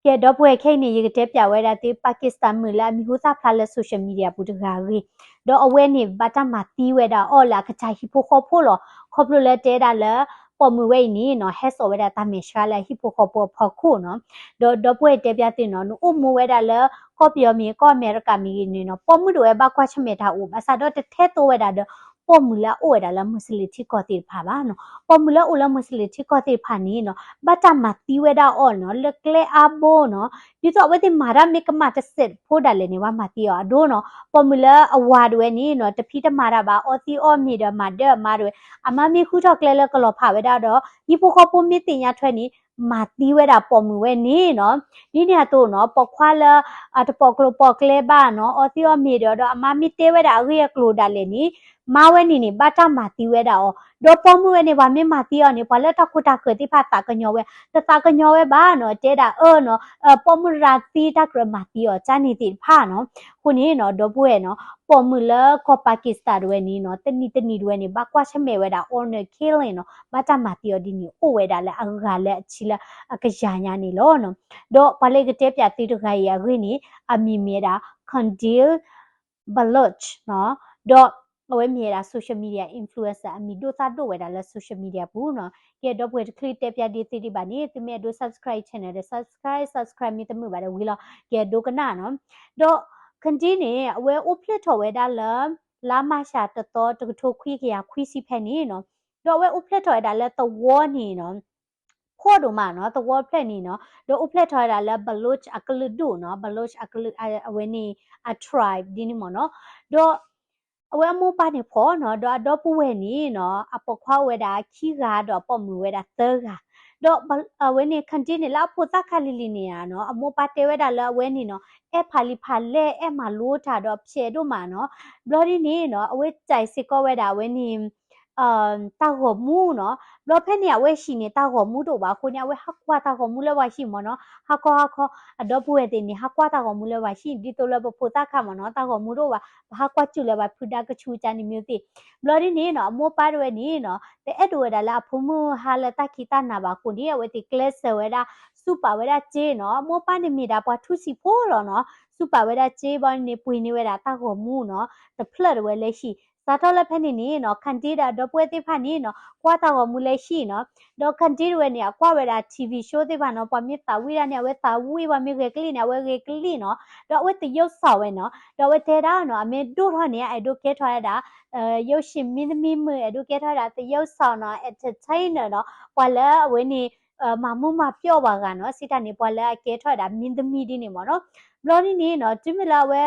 ကဲ ဒီပုၢ်ဝဲၢ် ခဲအံၤန့ၣ် ယကတဲပၠးဝဲဒၣ်သု Pakistan မုၣ်လၢအမံၤဟူသၣ်ဖျါလၢ social media ပူၤတဂၤအဂ့ၢ်, ဒီးအဝဲန့ၣ် ဘၣ်တၢ်မၤသံဝဲဒၣ်အီၤလၢအကစၢ်ဟံၣ်ဖိဃီဖိလီၤ. ခီဖျိလၢတဲဒၣ်လၢ ပိာ်မုၣ်ဝဲအံၤန့ၣ်နီၤ ဟဲစိာ်ဝဲဒၣ်တၢ်မဲာ်ဆှးလၢအဟံၣ်ဖိဃီဖိအဖီခိၣ်နီၤ. ဒီးဒီပုၢ်ဝဲၢ်တဲပၠးသုနီၤ နအိၣ်မူဝဲဒၣ်လၢ ကီၢ်ပယီၤမ့ၢ်ဂ့ၤ ကီၢ်အမဲရကၤမ့ၢ်ဂ့ၤန့ၣ်နီၤ ပိာ်မုၣ်တဝဲဘၣ်ကွၢ်ဆၢၣ်မဲာ်တၢ်အိၣ် ဘၣ်ဆၣ်ဒီးတထဲသိဝဲဒၣ်ဒီး ပိာ်မုၣ်လၢအအိၣ်ဝဲဒၣ်လၢ Muslim ထံကီၢ်သ့ၣ်တဖၣ်ဘၣ်နီၤ. ပိာ်မုၣ်လၢအအိၣ်လၢ Muslim ထံကီၢ်သ့ၣ်တဖၣ်န့ၣ်နီၤ ဘၣ်တၢ်မၤသံဝဲဒၣ်အီၤနီၤ လၢကျဲအါဘိနီၤ. ဒ်သိးအဝဲသ့ၣ်မၤတၢ်မ့ၢ်ကမၣ်တစဲးဖိဒၣ်လဲာ်န့ၣ် ဘၣ်မၤသံအီၤအဒိနီၤ. ပိာ်မုၣ်လၢအဝၤတဝဲန့ၣ်နီၤ တဖံးတမၤတၢ်ဘၣ် အီသံးအီၣ်မ့ၤဒီးမၤဒၢအမါတဝဲ အမါမ့ၢ်ဃုထီၣ်ကျဲလၢကလီၤဖးဝဲဒၣ်ဒီး ဟံၣ်ဖိဃီဖိမ့ၢ်သ့ၣ်ညါထွဲန့ၣ် မၤသံဝဲဒၣ်ပိာ်မုၣ်ဝဲန့ၣ်နီၤ. ဒ်န့ၣ်အသိးနီၤ ပိာ်ခွါလၢ အတပိာ်ကျိၤပိာ်ကျဲဘၣ်နီၤ အီသံးအီၣ်မ့ၤဒီး ဒီးအမါမ့ၢ်တဲဝဲဒၣ်အဂ့ၢ်အကျိၤဒၣ်လဲာ်န့ၣ် မါဝဲန့ၣ်န့ၣ် ဘၣ်တၢ်မၤသံဝဲဒၣ်အီၤ. ဒီးပိာ်မုၣ်ဝဲန့ၣ် ပှၤမ့ၢ်မၤသံအီၤန့ၣ် ပှၤလၢတၢ်ခိတၢ်ဃၢၤသ့ၣ်တဖၣ်သးကညီၤဝဲ တသးကညီၤဝဲဘၣ်နီၤ တဲဒၣ်အၢနီၤ ပိာ်မုၣ်တဂၤသံတၢ်ကြၢးမၤသံအီၤ ကန့ၣ်သ့ၣ်တဖၣ်နီၤ. အဃိန့ၣ်နီၤ ဒီပုၢ်ဝဲၢ်နီၤ ပိာ်မုၣ်လၢကီၢ် Pakistan တဝဲန့ၣ်နီၤ တနံၤတနံၤတဝဲန့ၣ် ဘၣ်ကွၢ်ဆၢၣ်မဲာ်ဝဲဒၣ် honour killing နီၤ ဘၣ်တၢ်မၤသံအီၤဒ်န့ၣ် အိၣ်ဝဲဒၣ်လၢအဂၤလၢအဆံလၢအကယၤညါန့ၣ်လီၤ. ဒီးပှၤလၢယကတဲပၠးသုတဂၤအံၤအဂ့ၢ်န့ၣ် အမံၤမ့ၢ်ဝဲဒၣ် Qandeer Baloch နီၤ. ဒီးအဝဲမ့ၢ်ဝဲဒၣ် social media influencer အမံၤဒိၣ်သၣ်ဒိၣ်ဝဲဒၣ်လၢ social media ပူၤနီၤ. ကဲ ဒီပုၢ်ဝဲၢ် တချုးတဲပၠးဒ်သုဒံးဘၣ်န့ၣ် သုမ့ၢ်အဲၣ်ဒိး subscribe channel ဒီး subscribe, subscribe မ့ၢ်တမုာ်ဘၣ်ဒီးဝံၤလီၤ. ကဲ ဒိကနၣ်နီၤ. ဒီး Qandeer န့ၣ် အဝဲအိၣ်ဖျဲၣ်ထီၣ်ဝဲဒၣ်လၢ လါမၤရှးတသီ တကထိခွံကယၤခွံဆံဖဲန့ၣ်နီၤ. ဒီးအဝဲအိၣ်ဖျဲၣ်ထီၣ်ဝဲဒၣ်လၢသဝီန့ၣ်နီၤ ဖှီၣ်ဒိၣ်မးနီၤ သဝီဖျၢၣ်န့ၣ်နီၤ. ဒီးအိၣ်ဖျဲၣ်ထီၣ်ဝဲဒၣ်လၢ Baloch အကလုာ်ဒူၣ်နီၤ Baloch အကလုာ် အဝဲန့ၣ် အ tribe ဒ်န့ၣ်မ့ၢ်နီၤ. ဒီးအဝဲအမိၢ်ပၢ်န့ၣ်ဖှီၣ်နီၤ ဒီးအဒီပုၢ်ဝဲၢ်န့ၣ်နီၤ အပိာ်ခွါအိၣ်ဝဲဒၣ်ခံဂၤ ဒီးအပိာ်မုၣ်ဝဲဒၣ်သၢဂၤ. ဒီးအဝဲန့ၣ် Qandeer န့ၣ် လၢအဖိသၣ်ခါလံၤလံၤန့ၣ်ဧါနီၤ အမိၢ်ပၢ်တဲဝဲဒၣ်လၢအဝဲန့ၣ်နီၤ အဲၣ်ဖးလံာ်ဖးလဲၢ် အဲၣ်မၤလိတၢ်ဒီးဖျဲးဒိၣ်မးနီၤ. ဘျီဒ်န့ၣ်နီၤ အဝဲစဲးစ့ၢ်ကီးဝဲဒၣ်အဝဲန့ၣ် တၢ်ဂီၤမူနီၤ. ဘျီဖဲန့ၣ် အဝဲဟံၣ်န့ၣ် တၢ်ဂီၤမူတအိၣ်ဘၣ်အဃိန့ၣ် အဝဲဟးကွၢ်တၢ်ဂီၤမူလၢပှၤဟံၣ်မ့ၢ်နီၤ. ဟါခီဟါခီ အဒီပုၢ်ဝဲၢ်သ့ၣ်န့ၣ် ဟးကွၢ်တၢ်ဂီၤမူလၢပှၤဟံၣ် ဒ်သိးလၢပဖိသၣ်ခါမ့ၢ်နီၤ တၢ်ဂီၤမူတအိၣ်ဘၣ် ပဟးကွၢ်စူၣ်လၢပှၤဖုဒါကဆူကၠါန့ၣ်မ့ၢ်သ့ၣ်. ဘျီဒ်န့ၣ်နီၤ အမိၢ်ပၢ်တဝဲန့ၣ်နီၤ တအဲၣ်ဒိးဝဲဒၣ်လၢအဖိမုၣ်ဟါလၢတၢ်ခံးတၢ်နၤဘၣ်အဃိန့ၣ် အဝဲသ့ၣ်ကျဲးစၢးဝဲဒၣ် စူၣ်ပာ်ဝဲဒၣ်စ့နီၤ. အမိၢ်ပၢ်န့ၣ်မ့ၢ်ဒၣ်ပှၤထူစံာ်ဖိလီၤနီၤ. စူၣ်ပာ်ဝဲဒၣ်စ့ဘျီန့ၣ် ပှ့ၤန့ၢ်ဝဲဒၣ်တၢ်ဂီၤမူနီၤ တဖျၢၣ်တဝဲလၢဟံၣ် စးထီၣ်လၢဖဲန့ၣ်န့ၣ်နီၤ Qandeer ဒီးအဒီပုၢ်ဝဲၢ်သ့ၣ်တဖၣ်န့ၣ်နီၤ ကွၢ်တၢ်ဂီၤမူလၢဟံၣ်နီၤ. ဒီး Qandeer တဝဲန့ၣ် အကွၢ်ဝဲဒၣ် ထံၣ်ဝံၣ် show သ့ၣ်တဖၣ်နီၤ ပှၤမ့ၢ်သးဝံၣ်ဒၣ်န့ၣ် အဝဲသးဝံၣ် ပှၤမ့ၢ်ဂဲၤကလံၣ်န့ၣ် အဝဲဂဲၤကလံၣ်နီၤ. ဒီးအဝဲသရုပ်ဆောင်ဝဲနီၤ ဒီးအဝဲတဲဒၣ်နီၤ အမ့ၢ်ဒိၣ်ထီၣ်န့ၣ် အအဲၣ်ဒိးကဲထီၣ်ဝဲဒၣ် ရုပ်ရှင်မင်းသမီးမုၣ် အဲၣ်ဒိးကဲထီၣ်ဝဲဒၣ် သရုပ်ဆောင်နီၤ entertainer နီၤ ပှၤလၢအဝဲန့ၣ် မၤမူမၤပျီၣ်ပှၤဂၤနီၤ စံးတၢ်န့ၣ် ပှၤလၢအကဲထီၣ်ဝဲဒၣ် မင်းသမီးဒ်န့ၣ်မ့ၢ်နီၤ. ဘျီဒ်န့ၣ်နီၤ တုၤမ့ၢ်လၢအဝဲ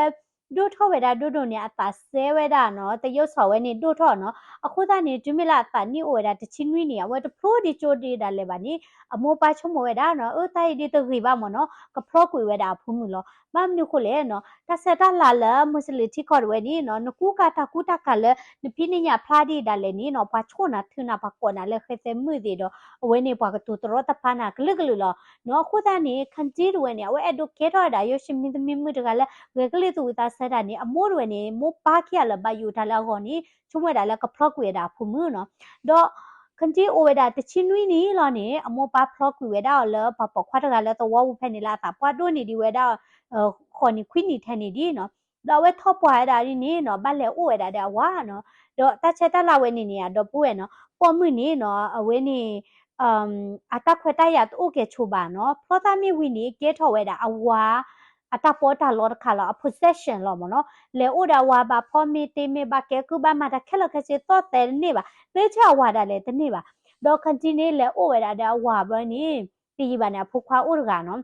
ဒိၣ်ထီၣ်ဝဲဒၣ်ဒိၣ်ဒိၣ်န့ၣ် အသးစဲဝဲဒၣ်နီၤ သရုပ်ဆောင်ဝဲန့ၣ်ဒိၣ်ထီၣ်နီၤ. အဃိသတးန့ၣ် တုၤမ့ၢ်လၢအသးနံၣ်အိၣ်ဝဲဒၣ်တဆံနွံန့ၣ် အဝဲတဖျိဒံးကၠိဒံးဒၣ်လဲာ်ဘၣ်န့ၣ် အမိၢ်ပၢ်ဆိကမိၣ်ဝဲဒၣ်နီၤ အၢ တၢ်အံၤဒ်တဂ့ၤဘၣ်မ့ၢ်နီၤ ကဖျီကွံာ်ဝဲဒၣ်အဖိမုၣ်လီၤ. ဘၣ်မနုၤဃိလဲၣ်နီၤ တၢ်ဆဲးတၢ်လၤလၢ Muslim ထံကီၢ်တဝဲန့ၣ်နီၤ နကူကၤတၢ်ကူတၢ်ကၤလၢ နဖံးနညၣ်ဖျါဒံးဒၣ်လဲာ်န့ၣ်နီၤ ပှၤဆိၣ်နၤထုးနၤ ပှၤကိးနၤလၢဃဲသဲမုၣ်သ့ၣ်ဒီး အဝဲန့ၣ်ပှၤကတိၤတရီတပါနၤကလုာ်ကလုာ်လီၤနီၤ. အဃိသတးန့ၣ် Qandeer တဝဲန့ၣ် အဝဲအဲၣ်ဒိးကဲထီၣ်ဝဲဒၣ် ရုပ်ရှင်မင်းသမီးမုၣ်တဂၤလၢ ဂဲၤကလံၣ်သူၣ်ဝံၣ်သးစဲတၢ်န့ၣ် အမိၢ်တဝဲန့ၣ် မိၢ်ပၢ်ခံဂၤလၢာ်ဘၣ်ယိၣ်တၢ်လၢအဂီၢ်န့ၣ် ဆိကမိၣ်ဝဲဒၣ်လၢကဖျီကွံာ်ဝဲဒၣ်အဖိမုၣ်နီၤ. ဒီး Qandeer အိၣ်ဝဲဒၣ်တဆံနွံနံၣ်လီၤန့ၣ် အမိၢ်ပၢ်ဖျီကွံာ်ဝဲဒၣ်အီၤလၢပှၤပိာ်ခွါတဂၤလၢသဝီပူၤဖဲန့ၣ်လၢအသးပှၢ်ဒိၣ်န့ၢ်ဒံးဝဲဒၣ် ဃိးနံၣ်ခွံနံၣ်ထဲန့ၣ်ဒံးနီၤ. ဒီးအဝဲထီၣ်ပှၢ်ဝဲဒၣ်ဒ်န့ၣ်နီၤ ဘၣ်လဲၤအိၣ်ဝဲဒၣ်ဒီးအဝၤနီၤ. ဒီးတၢ်ဆဲးတၢ်လၤဝဲန့ၣ်န့ၣ် အဒီပုၢ်ဝဲၢ်နီၤ ပိာ်မုၣ်န့ၣ်နီၤ အဝဲန့ၣ် အတၢ်ခွဲးတၢ်ယာ်တအိၣ်ကဲဆိးဘၣ်နီၤ. ဖျီသးမ့ၢ်ဝံၤန့ၣ် ကဲထီၣ်ဝဲဒၣ်အဝၤ အတၢ်ပီးတၢ်လီတခါလီၤ အ possession လီၤမ့ၢ်နီၤ. လဲၤအိၣ်ဒီးအဝၤဘၣ်ဖီမ့ၢ်တ့မ့ၢ်ဘၣ်ကဲကုၢ်ဘၣ်မၤတၢ်ခဲလၢာ်ခဲဆ့သီၣ်သဲးတန့ၢ်ဘၣ် သ့ဆၢအဝၤဒၣ်လဲာ်တန့ၢ်ဘၣ်. ဒီး Qandeer န့ၣ် လဲၤအိၣ်ဝဲဒၣ်ဒီးအဝၤဘျီန့ၣ် တယံာ်ဘၣ်န့ၣ် အဖိခွါအိၣ်တဂၤနီၤ.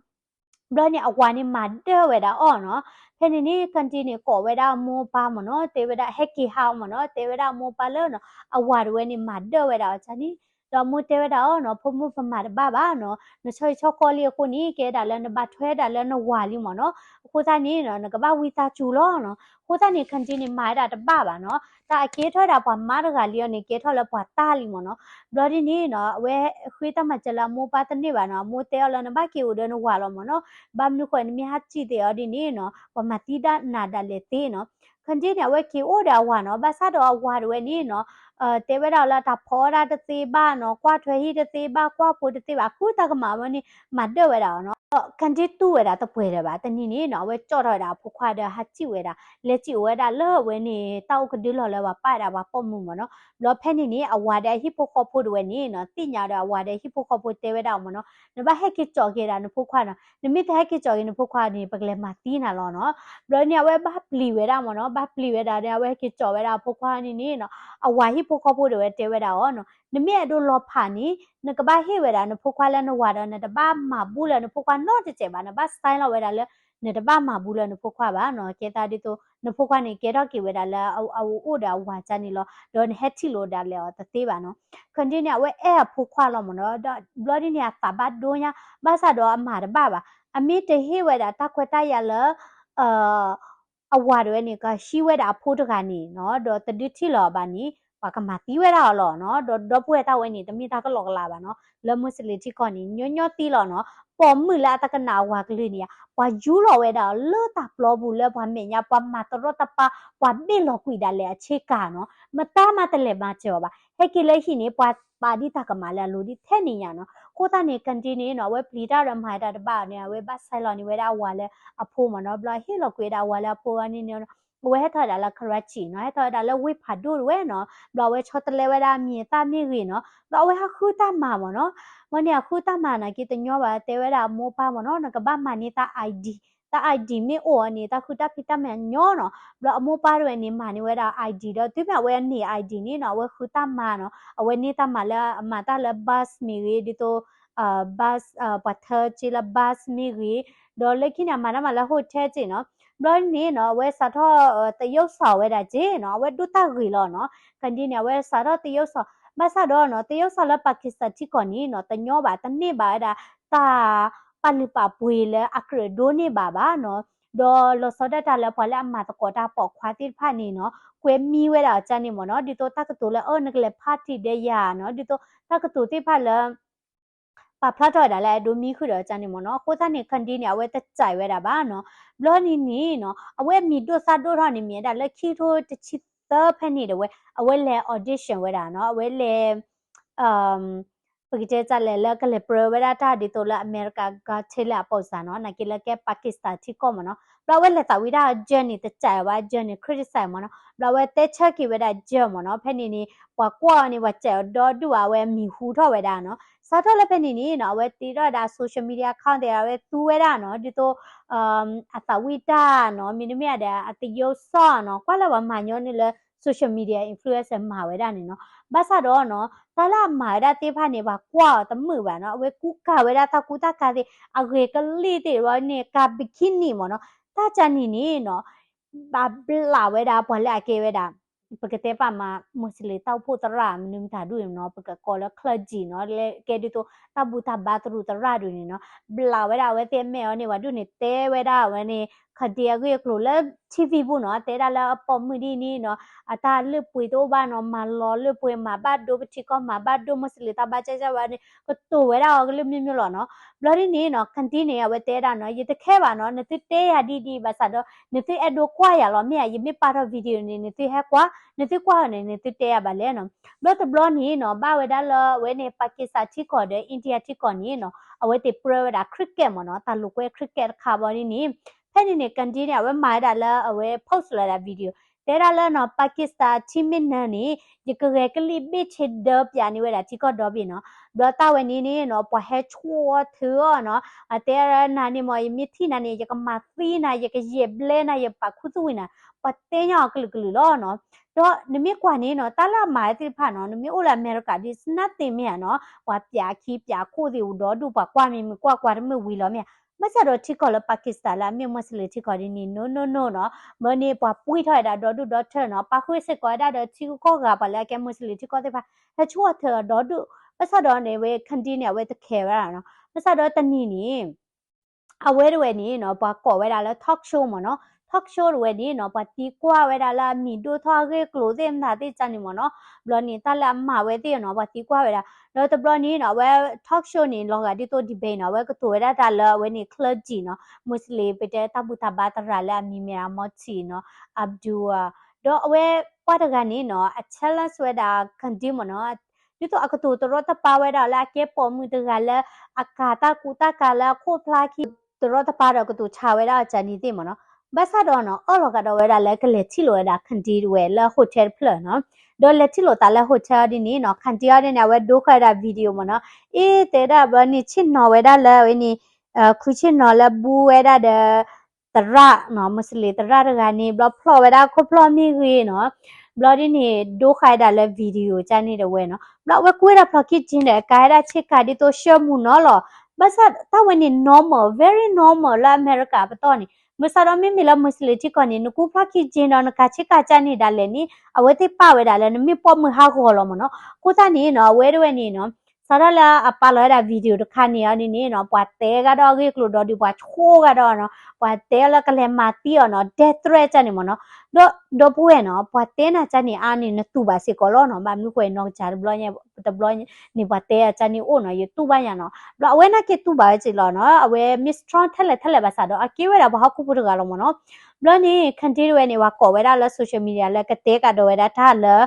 ဘျီန့ၣ် အဝၤန့ၣ်မၤဒၢဝဲဒၣ်အီၤနီၤ. ဖဲန့ၣ်န့ၣ် Qandeer န့ၣ် ကိးဝဲဒၣ်အမိၢ်ပၢ်မ့ၢ်နီၤ, တဲဝဲဒၣ် ဟဲက့ၤဟးအီၤမ့ၢ်နီၤ, တဲဝဲဒၣ်အမိၢ်ပၢ်လၢနီၤ အဝၤတဝဲန့ၣ် မၤဒၢဝဲဒၣ်အီၤန့ၣ်. ဒီးအမိၢ်တဲဝဲဒၣ်အီၤနီၤ, ဖိမုၣ်ပမၤတဘၣ်ဘၣ်နီၤ, နဆီဟံၣ်ဆီဃီလံအဃိန့ၣ် ကဲဒၣ်လၢနဘၣ်ထွဲဒၣ်လၢနဝၤလံမ့ၢ်နီၤ, အဃိသတးန့ၣ်နီၤ နကဘၣ်ဝံသးစူၤလီၤနီၤ. အဃိသတးန့ၣ် Qandeer န့ၣ် မၤဝဲဒၣ်တဘၣ်ဘၣ်နီၤ, တၢ်အကဲထီၣ်ဝဲဒၣ်ပှၤမါတဂၤလံအီၤန့ၣ် ကဲထီၣ်လၢပှၤတၢ်လံမ့ၢ်နီၤ. ဘျီဒ်န့ၣ်နီၤ အဝဲဃ့တၢ်မၤစၢၤလၢအမိၢ်ပၢ်တန့ၢ်ဘၣ်နီၤ, အမိၢ်တဲအီၤလၢနဘၣ်က့ၤအိၣ်ဒီးနဝၤလီၤမ့ၢ်နီၤ, ဘၣ်မနုၤဃိနမ့ၢ်ဟးစံၣ်သ့ၣ်အီၤဒ်န့ၣ်နီၤ ပှၤမၤသံဒၣ်နၤဒၣ်လဲာ်သ့နီၤ. Qandeer န့ၣ် အဝဲက့ၤအိၣ်ဒီးအဝၤနီၤ, ဘၣ်ဆၣ်ဒီးအဝၤတဝဲန့ၣ်နီၤ တဲဝဲဒၣ်အီၤလၢတၢ်ဖီဒၣ်တသ့ဘၣ်နီၤ, ကွၢ်ထွဲဟံၣ်တသ့ဘၣ်, ကွၢ်ဖိတသ့ဘၣ်, အဃိတၢ်ကမၣ်ဝဲန့ၣ် မၤဒၢဝဲဒၣ်အီၤနီၤ. Kandi တူၢ်ဝဲဒၣ်တပှဲၤလၢၤဘၣ်. တနံၤန့ၣ်နီၤ အဝဲကၠီၣ်ထီၣ်ဝဲဒၣ်အဖိခွါဒီးဟးစံၣ်ဝဲဒၣ်, လဲၤစံၣ်အိၣ်ဝဲဒၣ်လၢအဝဲန့ၣ် တၢ်အိၣ်ကဒုလီၢ်လၢပှၤပာ်ဝဲဒၣ်ပှၤပိာ်မုၣ်မ့ၢ်နီၤ. ဘျီဖဲန့ၣ်န့ၣ် အဝၤဒီးအဟံၣ်ဖိဃီဖိတဝဲန့ၣ်နီၤ သ့ၣ်ညါဒီးအဝၤဒီးအဟံၣ်ဖိဃီဖိတဲဝဲဒၣ်အီၤမ့ၢ်နီၤ, နဘၣ်ဟဲက့ၤကၠီၣ်က့ၤဒၣ်နဖိခွါနီၤ, နမ့ၢ်တဟဲက့ၤကၠီၣ်က့ၤနဖိခွါန့ၣ် ပကလဲၤမၤသံနၤလီၤနီၤ. ဘျီန့ၣ်အဝဲဘၣ်ပျံၤဝဲဒၣ်မ့ၢ်နီၤ, ဘၣ်ပျံၤဝဲဒၣ်ဒီး အဝဲဟဲက့ၤကၠီၣ်ဝဲဒၣ်အဖိခွါန့ၣ်န့ၣ်နီၤ, အဝၤဟံၣ်ဖိဃီဖိတဝဲတဲဝဲဒၣ်အီၤနီၤ, နမ့ၢ်အဲၣ်ဒိးလီၤဖးန့ၣ် နကဘၣ်ဟ့ၣ်ဝဲဒၣ်နဖိခွါလၢနဝၤဒီး နတဘၣ်မၤဘူလၢနဖိခွါနီတစဲးဘၣ်, နဘၣ် sign လီၤဝဲဒၣ်လၢ နတဘၣ်မၤဘူလၢနဖိခွါဘၣ်နီၤ. ကဲသးဒ်သိး နဖိခွါန့ၣ်ကဲထီၣ်က့ၤဝဲဒၣ်လၢအအိၣ်ဒီးအဝၤကန့ၣ်လီၤ, ဒီးနဟဲထံၣ်လိာ်ဒၣ်လဲာ်အီၤတသ့ဘၣ်နီၤ. Kandi န့ၣ် အဝဲအဲၣ်အဖိခွါလီၤမ့ၢ်နီၤ, ဒီးဘျီဒ်န့ၣ် အသးဘၣ်ဒိညါ, ဘၣ်ဆၣ်ဒီးအမၤတဘၣ်ဘၣ်, အမ့ၢ်တဟ့ၣ်ဝဲဒၣ်တၢ်ခွဲးတၢ်ယာ်လၢ အဝၤတဝဲန့ၣ် ကဟံးဝဲဒၣ်အဖိတဂၤန့ၣ်နီၤ, ဒီးတဒုးထံၣ်လီၤအီၤဘၣ်န့ၣ် ပှၤကမၤသံဝဲဒၣ်အီၤလီၤနီၤ. ဒီးဒီပုၢ်ဝဲၢ်တၢ်ဝဲန့ၣ် တမ့ၢ်တၢ်ကလီကလီဘၣ်နီၤ, လၢမူစလ့ၣ်ထံကီၢ်န့ၣ် ညီညီသံလီၤနီၤ. ပိာ်မုၣ်လၢအတကနၣ်အဝၤကလုၢ်န့ၣ်ဧါ, ပှၤယူလီၤဝဲဒၣ်အီၤလၢတၢ်ပျီပူၤလၢပှၤမဲာ်ညါ ပှၤမၤတရီတပါ, ပှၤဘ့ၣ်လီၤကွံာ်ဒၣ်လဲာ်အဆ့ကၤနီၤ, မတၤမးတလဲၤမၤစၢၤအီၤဘၣ်. ဟဲက့ၤလၢဟံၣ်န့ၣ် ပှၤပာ်ဒံးတၢ်ကမၣ်လၢအလိၤဒ်ထဲန့ၣ်ညါနီၤ. အဃိသတးန့ၣ် Kandi န့ၣ်နီၤ အဝဲပျံၤတၢ်ဒီးမၤတၢ်တဘၣ်န့ၣ် အဝဲဘၣ် sign လီၤန့ၢ်ဝဲဒၣ်အဝၤလၢအဖိမ့ၢ်နီၤ. ဘျီဟ့ၣ်လီၤကွံာ်ဝဲဒၣ်အဝၤလၢအဖိဝဲန့ၣ်န့ၣ် အဝဲဟဲထီၣ်ဝဲဒၣ်လၢ Karachi နီၤ, ဟဲထီၣ်ဝဲဒၣ်လၢဝ့ၢ်ဖးဒိၣ်တဝဲနီၤ. ဘျီအဝဲဆီတလဲဝဲဒၣ်အမံၤအသၣ်မ့ၢ်ဂ့ၤနီၤ, ဘျီအဝဲဟးဃုတၢ်မၤမ့ၢ်နီၤ. ဝဲန့ၣ်အဃုတၢ်မၤနာ်က့တညီဘၣ်, တဲဝဲဒၣ်အမိၢ်ပၢ်မ့ၢ်နီၤ နကဘၣ်မၤန့ၢ်တၢ် ID, တၢ် ID မ့ၢ်အိၣ်အီၤန့ၣ် တၢ်ဃုတၢ်ဖံးတၢ်မၤညီနီၤ. ဘျီအမိၢ်ပၢ်တဝဲန့ၣ် မၤန့ၢ်ဝဲဒၣ် ID ဒီးတုၤမ့ၢ်အဝဲန့ၢ် ID န့ၣ်နီၤ အဝဲဃုတၢ်မၤနီၤ, အဝဲန့ၢ်တၢ်မၤလၢအမၤတၢ်လၢ bus မ့ၢ်ဂ့ၤ ဒ်သိး bus ပှၤထၢက့လၢ bus မ့ၢ်ဂ့ၤ, ဒီးလၢခံန့ၣ် အမၤတၢ်မၤလၢ hotel က့နီၤ. ဘျီန့ၣ်နီၤ အဝဲစးထီၣ်သယုၢ်စီၤဝဲဒၣ်က့နီၤ, အဝဲဒိၣ်တၢ်ဂ့ၤလီၤနီၤ. Kandi န့ၣ် အဝဲစးထီၣ်သယုၢ်စီၤ, ဘၣ်ဆၣ်ဒီးနီၤ သယုၢ်စီၤလၢ Pakistan ထံကီၢ်န့ၣ်နီၤ တညီဘၣ် တန့ၢ်ဘၣ်ဝဲဒၣ် တၢ်ပာ်လုၢ်ပာ်ပှ့ၤလၢအကြၢးဒိးန့ၢ်ဘၣ်ဘၣ်နီၤ. ဒီးလီၤဆီဒၣ်တၢ်လၢပှၤလၢအမၤသကိးတၢ်ပိာ်ခွါသ့ၣ်တဖၣ်န့ၣ်နီၤ ကွဲမံဝဲဒၣ်အီၤကန့ၣ်မ့ၢ်နီၤ, ဒ်သိးတၢ်ကတိၤလၢ အၢ နကလဲၤ party ဒီးယၤနီၤ, ဒ်သိးတၢ်ကတိၤသ့ၣ်တဖၣ်လၢ ပာ်ဖျါထီၣ်ဝဲဒၣ်လၢအဲၣ်ဒိးမံဃုာ်ဒီးအီၤကန့ၣ်မ့ၢ်နီၤ. အဃိသတးန့ၣ် Kandi န့ၣ် အဝဲတစဲးဝဲဒၣ်ဘၣ်နီၤ. ဘျီန့ၣ်န့ၣ်နီၤ အဝဲအမံၤဒိၣ်သၣ်ဒိၣ်ထီၣ်န့ၣ် မ့ၢ်ဝဲဒၣ်လၢခံကထိတဆံသၢဖဲန့ၣ်ဒီးဝဲ အဝဲလဲၤ audition ဝဲဒၣ်နီၤ, အဝဲလဲၤ ပကတဲတၢ်လဲၣ် လၢကလဲၤပြၢဝဲဒၣ်တၢ်ဒ်သိးလၢ America Got Talent အပိစၢ်နီၤ, နာ်က့လၢကဲ Pakistan ထံကီၢ်မ့ၢ်နီၤ. ဘျီအဝဲလဲၤသးဝံၣ်တၢ် judge န့ၣ် တစဲးဝဲဘၣ်, judge န့ၣ် criticize မ့ၢ်နီၤ. ဘျီအဝဲတဲဆၢက့ၤဝဲဒၣ် judge မ့ၢ်နီၤ, ဖဲန့ၣ်န့ၣ် ပှၤကွၢ်အီၤန့ၣ် ပှၤစဲးအီၤဒီဒူၣ်ဘၣ်, အဝဲအမံၤဟူထီၣ်ဝဲဒၣ်နီၤ. စးထီၣ်လၢဖဲန့ၣ်န့ၣ်နီၤ အဝဲတ့ထီၣ်ဝဲဒၣ် social media account သ့ၣ် အဝဲသူဝဲဒၣ်နီၤ, ဒ်သိး အသးဝံၣ်တၢ်နီၤ, မ့တမ့ၢ်ဒီးအသယုၢ်စီၤနီၤ, ကွၢ်လၢပှၤမၤညီနုၢ်လၢ social media influencer မၤဝဲဒၣ်န့ၣ်နီၤ. ဘၣ်ဆၣ်ဒီးနီၤ တၢ်လၢအမၤဝဲဒၣ်သ့ၣ်တဖၣ်န့ၣ် ပှၤကွၢ်အီၤတမုာ်ဘၣ်နီၤ, အဝဲကူကၤဝဲဒၣ်တၢ်ကူတၢ်ကၤသ့ၣ် အဂ့ၤကလံၣ်သ့ၣ်ဝဲန့ၣ် ကၤ bikini မ့ၢ်နီၤ, တၢ်ကန့ၣ်န့ၣ်နီၤ ဘၣ်ဘျးဝဲဒၣ်ပှၤလၢအကဲဝဲဒၣ် ပကတဲပာ်မး Muslim တၢ်အိၣ်ဖှိၣ်သရၣ်မနုၤမတၤဒူၣ်န့ၣ်နီၤ, ပကကိးလၢ clergy နီၤ, လၢကဲဒ်သိး တၢ်ဘူၣ်တၢ်ဘါတရူးသရၣ်ဒူၣ်န့ၣ်နီၤ, ဘျးဝဲဒၣ်အဝဲသ့ၣ်အမဲာ်အီၤန့ၣ် ပှၤဒူၣ်န့ၣ် တဲဝဲဒၣ်အဝဲန့ၣ် Kandi အဂ့ၢ်အကျိၤလၢ TV ပူၤနီၤ, တဲဒၣ်လၢအပိာ်မုၣ်ဒ်န့ၣ်နီၤ, အတၢ်လုၢ်ပှ့ၤတအိၣ်ဘၣ်နီၤ, မၤလီၤလုၢ်ပှ့ၤ မၤဘၣ်ဒိပထံကီၢ် မၤဘၣ်ဒိ Muslim တၢ်ဘါကဲကဲဝဲန့ၣ် ကတိၤဝဲဒၣ်အီၤကလုာ်မ့ၢ်မ့ၢ်လီၤနီၤ. ဘျီဒ်န့ၣ်နီၤ Kandi န့ၣ် အဝဲတဲဒၣ်နီၤ, ယတခဲဘၣ်နီၤ, နသုတဲယၤဒ်ဒ်ဘၣ်ဆၣ်ဒီး နသုအဲၣ်ဒိးကွၢ်ယၤလီၤမ့ၢ်ဧါ, ယမ့ၢ်ပာ်ထီၣ် video န့ၣ် နသုဟဲကွၢ်, နသုကွၢ်အီၤန့ၣ် နသုတဲယၤဘၣ်လဲၣ်နီၤ. ဘျီတဘျီန့ၣ်နီၤ ဘၣ်ဝဲဒၣ်လၢအဝဲန့ၣ် Pakistan ထံကီၢ်ဒီး India ထံကီၢ်န့ၣ်နီၤ အဝဲသ့ၣ်ပြၢဝဲဒၣ် cricket မ့ၢ်နီၤ, တၢ်လိာ်ကွဲ cricket တခါဘၣ်ဒ်န့ၣ်, ဖဲန့ၣ်န့ၣ် Kandi န့ၣ် အဝဲမၤဝဲဒၣ်လၢအဝဲ post လၢဒၣ် video တဲဒၣ်လၢနီၤ Pakistan ထံမ့ၢ်နၢၤန့ၣ် ယကဂဲၤကလံၣ်ဘ့ၣ်ဆ့ဒၢပၠးန့ၢ်ဝဲဒၣ်ထံကီၢ်ဒီဘ့ၣ်နီၤ. ဘျီတၢ်ဝဲန့ၣ်န့ၣ်နီၤ ပှၤဟဲဆိၣ်အီၤထုးအီၤနီၤ, အတဲနၤန့ၣ်မ့ၢ် ယမ့ၢ်ထံၣ်နၤန့ၣ် ယကမၤသံနၤ, ယကယဲၢ်ဘျဲနၤ, ယပာ်ခူသူၣ်ဝံၤနၤ, ပှၤတဲညါအီၤကလုာ်ကလုာ်လီၤနီၤ. ဒီးနမ့ၢ်ကွၢ်န့ၣ်နီၤ တၢ်လၢအမၤဝဲသ့ၣ်တဖၣ်နီၤ နမ့ၢ်အိၣ်လၢ America ဒ် nothing မ့ၢ်ဧါနီၤ, ပှၤပၠးခံပၠးခိၣ်သ့ၣ်အိၣ်ဒီဒူၣ် ပှၤကွၢ်မ့ၢ်မ့ၢ်ကွၢ်ကွၢ်တမ့ၢ်ဝံၤလီၤမ့ၢ်ဧါ. ဘၣ်ဆၣ်ဒီးထံကီၢ်လၢ Pakistan လၢအမ့ၢ် Muslim ထံကီၢ်ဒ်န့ၣ် no no no နီၤ, မ့ၢ်န့ၣ် ပှၤပှံၢ်ထီၣ်ဝဲဒၣ်ဒီဒူၣ်ဒီထၢနီၤ, ပာ်ဃုာ်စ့ၢ်ကီးဝဲဒၣ်ဒီးထံဂုၤကီၢ်ဂၤ ပှၤလၢအကဲ Muslim ထံကီၢ်သ့ၣ်တဖၣ် ဟဲဆိၣ်အီၤထုးအီၤဒီဒူၣ်. ဘၣ်ဆၣ်ဒီးန့ၣ် ဝဲ Kandi န့ၣ် အဝဲတခဲဝဲဒၣ်နီၤ. ဘၣ်ဆၣ်ဒီးတနံၤန့ၣ် အဝဲတဝဲန့ၣ်နီၤ ပှၤကိးဝဲဒၣ်လၢ talk show မ့ၢ်နီၤ, talk show တဝဲန့ၣ်နီၤ ပှၤသံကွၢ်ဝဲဒၣ်လၢအမံၤဒိၣ်ထီၣ်အဂ့ၢ်အကျိၤသ့ၣ်မတၤသ့ၣ်တဖၣ်န့ၣ်မ့ၢ်နီၤ, ဘျီန့ၣ်တၢ်လၢအမၤဝဲသ့ၣ်နီၤ ပှၤသံကွၢ်ဝဲဒၣ်, ဒီးတဘျီန့ၣ်နီၤ အဝဲ talk show န့ၣ် လီၤဂာ်ဒ်သိး debate နီၤ အဝဲကတိၤဝဲဒၣ်တၢ်လၢအဝဲန့ၣ် clergy နီၤ Muslim ပတဲတၢ်ဘူၣ်တၢ်ဘါသရၣ်လၢအမံၤမ့ၢ်ဒၣ် Mufti နီၤ Abdul ဒီးအဝဲပှၤတဂၤန့ၣ်နီၤ အ challenge ဝဲဒၣ် Kandi မ့ၢ်နီၤ ဒ်သိးအကတိၤတရီတပါဝဲဒၣ်လၢအကဲပိာ်မုၣ်တဂၤလၢ အကၤတၢ်ကူတၢ်ကၤလၢအခိၣ်ဖျါခံ တရီတပါဒီးကတိၤဆါဝဲဒၣ်အီၤကန့ၣ်သ့ၣ်မ့ၢ်နီၤ. ဘၣ်ဆၣ်ဒီးနီၤ အၢၣ်လီၤကဒီးဝဲဒၣ်လၢကလဲၤထံၣ်လိာ်ဝဲဒၣ် Kandi တဝဲလၢ hotel တဖျၢၣ်နီၤ. ဒီးလဲၤထံၣ်လိာ်သးလၢ hotel ဒ်န့ၣ်နီၤ Kandi အီၤဒ်န့ၣ် အဝဲဒိဃာ်ဝဲဒၣ် video မ့ၢ်နီၤ. အ့ တဲဒၣ်ဘျီန့ၣ် ဆ့ၣ်နီၤဝဲဒၣ်လၢအဝဲန့ၣ် ခုဆ့ၣ်နီၤလၢဘူးဝဲဒၣ်ဒီး သရၣ်နီၤ မူစလ့ၣ်သရၣ်တဂၤန့ၣ် ဘျီဖျီၣ်ဝဲဒၣ်ခိၣ်ဖျီၣ်မ့ၢ်ဂ့ၤနီၤ. ဘျီဒ်န့ၣ် ဒိဃာ်ဝဲဒၣ်လၢ video ကန့ၣ်တဝဲနီၤ. ဘျီအဝဲကူဝဲဒၣ်ဖျီၣ်ခံက့ဒီး ကၤဝဲဒၣ်ဆ့ကၤဒ်သိးဆှၢမူနီၤလီၤ. ဘၣ်ဆၣ်တၢ်ဝဲန့ၣ် normal, very normal လၢအမဲရကၤပတီၢ်န့ၣ် မုၢ်ဆါဒီးမ့မ့ၢ်လၢမူစလ့ၣ်ထံကီၢ်န့ၣ် နကူဖျီၣ်ခံက့ဒီးနကၤဆ့ကၤကန့ၣ်ဒၣ်လဲာ်န့ၣ် အဝဲသ့ၣ်ပာ်ဝဲဒၣ်လၢနမ့ၢ်ပိာ်မုၣ်ဟးဂီၤလီၤမ့ၢ်နီၤ. အဃိသတးန့ၣ်နီၤ အဝဲတဝဲန့ၣ်နီၤ စးထီၣ်လၢအပာ်လီၤဝဲဒၣ် video တခါန့ၣ်အီၤဒ်န့ၣ်နီၤ ပှၤတဲဂၤဒီးအဂ့ၢ်ကျိၤဒီးဒုး ပှၤဆိၣ်ဂၤဒီးနီၤ ပှၤတဲလၢကလဲၤမၤသံအီၤနီၤ death threat ကန့ၣ်မ့ၢ်နီၤ. ဒီးဒီပုၢ်ဝဲၢ်နီၤ ပှၤတဲနၤကန့ၣ်အါန့ၣ် နတူၢ်ဘၣ်စ့ၢ်ကီးလီၤနီၤ. ဘၣ်မနုၤဃိ နီၢ်ကစၢ်တဘျီညါ တဘျီန့ၣ် ပှၤတဲအကန့ၣ်အိၣ်နီၤ ယတူၢ်ဘၣ်ယၤနီၤ. ဘျီအဝဲနာ်က့တူၢ်ဘၣ်ဝဲစ့ၢ်လီၤနီၤ အဝဲ မ့ၢ် strong ထဲလဲၣ်ထဲလဲၣ်ဘၣ်ဆၣ်ဒီး အကဲဝဲဒၣ်ပှၤဟီၣ်ခိၣ်ဖိတဂၤလီၤမ့ၢ်နီၤ. ဘျီန့ၣ် Kandi တဝဲန့ၣ် ပှၤကိးဝဲဒၣ်လၢ social media လၢကတဲကဒီးဝဲဒၣ်တၢ်လၢ